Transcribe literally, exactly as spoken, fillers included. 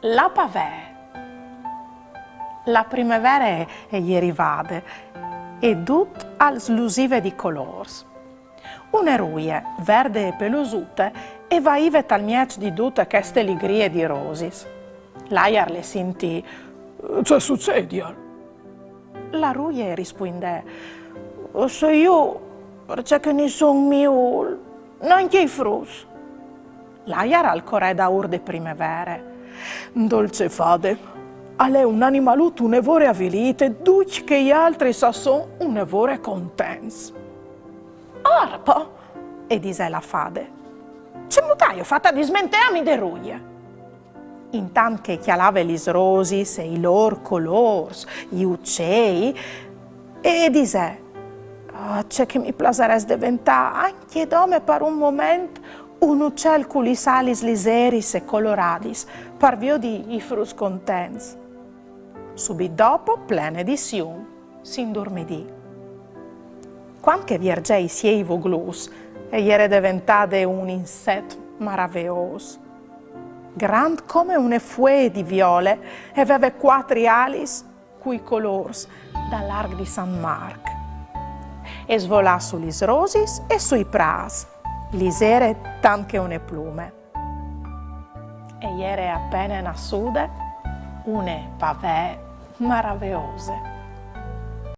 La pavee. La primevere e je rivade e dut al slusive di colôrs. Une ruie, verde e pelusute, e vaive tal mieç di dute cheste ligrie di rosis. L'aiar le sintì: «Ce sucedial?» La ruie rispuindè: «O soi jo, parcè che nissun mi vûl, nancje i fruts.» L'aiar al corè daûr de primevere. «Dolce fade, al è un animalut une vore avilît e ducj chei altris a son une vore contents.» «Orpo!» e disè la fade. «Cemût aio fat a dismenteâmi de ruie?» Intant che e cjalave lis rosis e i lôr colôrs, i ucei, e disè: «Ah, ce che mi plasarès deventâ, ancje dome par un moment, un ucel cu lis alis lizeris e coloradis, par viodi i fruts contents.» Subit dopo, plene di sium, si indurmidì. Cuant che e viergè i siei voglûts, e jere deventade un inset maraveôs. Grant come une fuee di viole, e veve cuatri alis cui colôrs dal arc di San Marc. E svolà su lis rosis e sui prâts, lizere tant che une plume. E jere apene nassude une pavee maraveose.